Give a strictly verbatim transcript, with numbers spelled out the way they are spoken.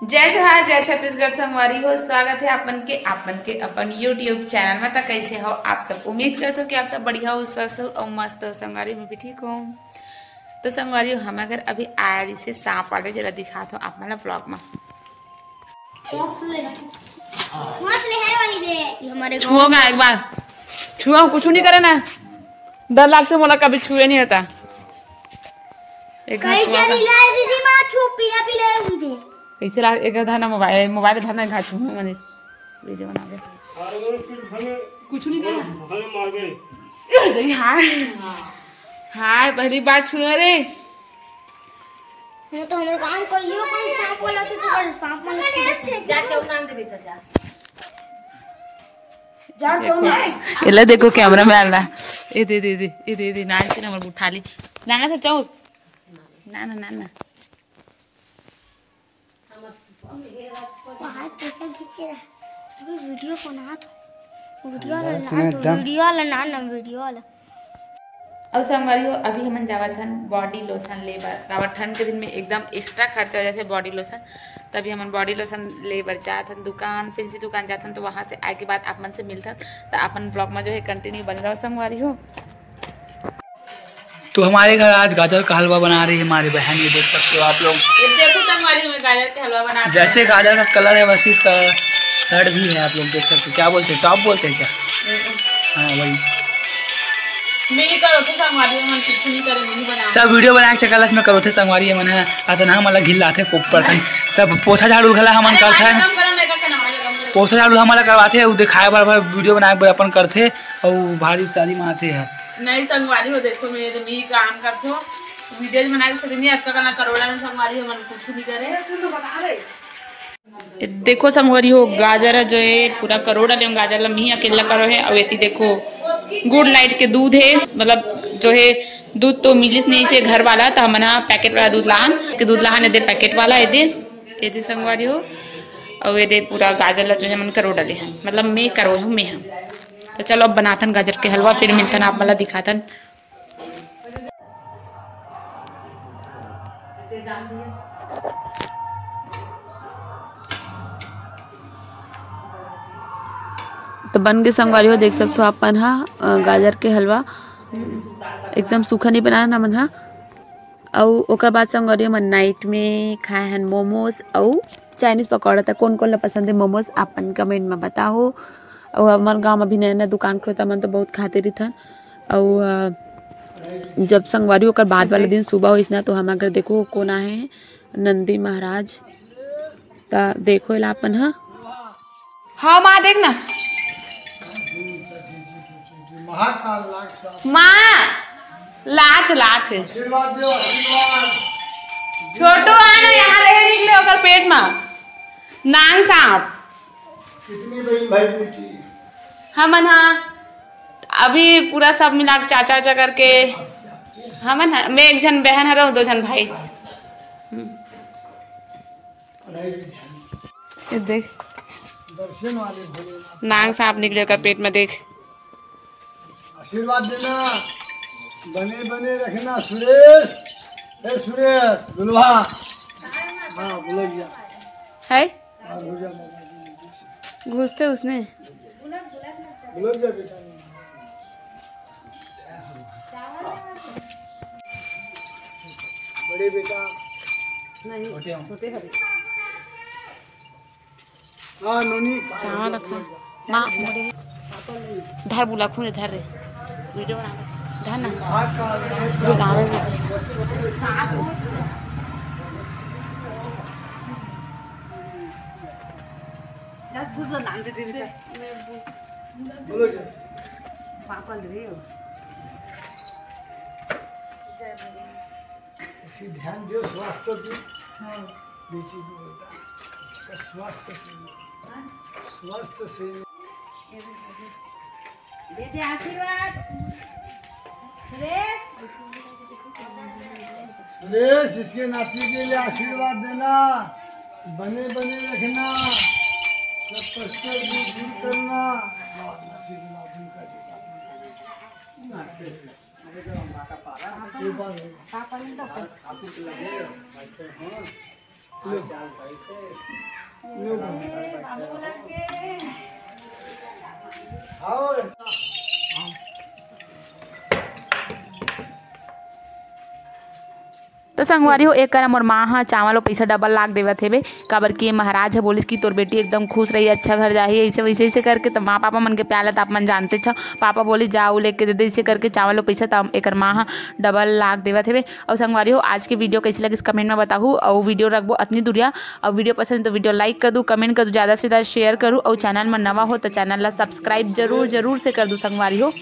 जय जोहार, जय छत्तीसगढ़ संगवारी हो। स्वागत है आप मन के, आप मन के अपन YouTube चैनल में। त कैसे हो आप सब? उम्मीद करत हो कि आप सब बढ़िया हो, स्वस्थ हो और मस्त हो। संगवारी, मैं भी ठीक हूँ। तो संगवारी हो, हम अगर अभी आया जैसे सांप वाले, जरा दिखात हो आप मन ला vlog में। हौसले, हौसले है वही दे। ये हमारे छुओ गाँव का एक बार, छुओ, कुछ नहीं करे ना, डर लगता मोला, कभी छुए नहीं होता। एक हाथ कई छुआ जनी का। लाए दीदी माँ, छू पीला पीला है वही दे। कैसे ला एक धरना मोबाइल, मोबाइल धरना घाट में मनीष वीडियो बना दे। कुछ नहीं कहा। अरे हाय। हाय, पहली बार छुआ रे। वो तो हमरे काम को यो कोई सांप वाला थे तो बस सांप मन के जा चौक नाम दे बेटा जा। जा चौक ना। एला देखो कैमरा में आला। ए दे दे दे, ए दे दे, नान से हमर उठा ली। नाना से चौक। ना ना ना ना। बाहर कैसे खींचे रहा? अभी वीडियो बनात हो। वीडियो वाला ना तो वीडियो वाला ना ना वीडियो वाला। और संगवारी हो, अभी हमन जावत हन बॉडी लोशन ले बर। काबर ठंड के दिन में एकदम एक्स्ट्रा खर्चा हो जाथे बॉडी लोशन। तभी हमन बॉडी लोशन ले बर जात हन दुकान, फैंसी दुकान जात हन। तो वहाँ से आए के बाद आप मन से मिलथन, तो अपन ब्लॉग में जो है कंटिन्यू बने रहो संगवारी हो। तो हमारे घर आज गाजर का हलवा बना रही है हमारी बहन, ये देख सकते हो आप लोग। ये देखो संगवारी, मैं गाजर के हलवा बना रही हूँ। जैसे गाजर का कलर है वैसे इसका शर्ट भी है, आप लोग देख सकते हो। क्या बोलते हैं, टॉप बोलते हैं क्या? हाँ वही। नहीं करो तो संगवारी, हम कुछ नहीं करे, नहीं बना। सब वीडियो बना के चकलस में करो थे संगवारी, ये मन है अतना हमला घिल लाथे ऊपर से। सब पोछा झाड़ू घला हमन करथे। पोछा झाड़ू हमला करवाथे, उ दिखाए बार बार वीडियो बनाए बर अपन करथे। अउ भारी सारी माथे है। नहीं संगवारी हो, देखो मैं तो मी काम करथो, वीडियो बना के सोचनी अतका कना करोड़ा में संगवारी हो, मन कुछ नहीं करे। ये देखो संगवारी हो, गाजर है जो है पूरा करोड़ा ले गाजर ला मी अकेला करो है। और एती देखो गुड लाइट के दूध है, मतलब जो है दूध तो मिलिस नहीं से घर वाला, तो हमन हा पैकेट वाला दूध लाहन के दूध लाहन एदे पैकेट वाला एदे, एदे संगवारी हो। और एदे पूरा गाजर ला जो है मन करोड़ा ले हन, मतलब मैं करो हूँ मैं हम। तो चलो अब बनाथन गाजर के हलवा, फिर मिलथन आप मन ला दिखाथन। तो बन के संगवारी हो, देख सकथो आप मन हा, अ, गाजर के हलवा एकदम सूखा नहीं बनाया ना मन हा। अउ ओकर बाद संगवारी हो, हमन नाइट में खाए हन मोमोज अउ चाइनीज पकौड़ा। त कोन कोन ला पसंद है मोमोज, आप मन कमेंट में बताओ। अउ हमर गांव में भी नया नया दुकान खुलता, मन तो बहुत खाते रहिथन। अउ, अ, जब संगवारी ओकर बाद वाला दिन सुबह होइस ना, तो हम अगर देखो कोन आहे, नंदी महाराज, त देखो एला अपन ह। हाँ माँ, देख ना। महाकाल लाख साहब। माँ, लाख, लाख। आशीर्वाद दो, आशीर्वाद। छोटू आना यहाँ रहे निकले ओकर पेट में। नांग सांप। कितनी बहन भाई बेटी? हमन हा अभी पूरा सब मिला के चाचा, चाचा करके हमन हा, मैं एक झन बहन हरव, दो झन भाई। हम्म। ये देख, दर्शन वाले भोलेनाथ। नांग सांप निकले ओकर पेट में, देख। आशीर्वाद देना, बने बने रखना सुरेश। ए सुरेश, दुल्हा। हाँ, बोलो भैया। है? हाँ, हो जा बाबा जी। घुसते उसने। बोलो जा बेटा। बड़े बेटा। नहीं, छोटे हूँ। छोटे हरी। हाँ, नोनी। चावल रखा। माँ, धर बुला, खूने धर रे। वीडियो बना ले। धर ना। बुलावे में। बोलो जी। पापा ले रही हो। जय भगवान। अच्छी ध्यान दियो स्वास्थ्य की। हाँ। बेटी को बोलता, स्वास्थ्य से, हाँ? स्वास्थ्य से। दे दे आशीर्वाद। सुरेश। सुरेश, इसके नाती के लिए आशीर्वाद देना, बने बने रखना, सब कष्ट को दूर करना। तो संगवारी हो, एकर मोर माँ ह चावल अउ पइसा डबल लाग देवत हेवे, काबर कि महाराज ह बोलिस कि तोर बेटी एकदम खुश रही, अच्छा घर जाही, ऐसे वैसे, ऐसे करके। तो माँ पापा मन के प्यार ला तो आप मन जानते छ, पापा बोली जा उ लेके दे दे, ऐसे करके चावल अउ पइसा तो एकर माँ ह डबल लाग देवत हेवे। अउ संगवारी हो, आज के वीडियो कैसे लगिस कमेंट में बताहू, अउ वीडियो रखबो अतनी दुरिया। अउ वीडियो पसंद तो वीडियो लाइक कर दू, कमेंट कर दू, ज़्यादा से ज़्यादा शेयर करू, अउ चैनल में नवा हो तो चैनल ला सब्सक्राइब जरूर जरूर से कर दू संगवारी हो।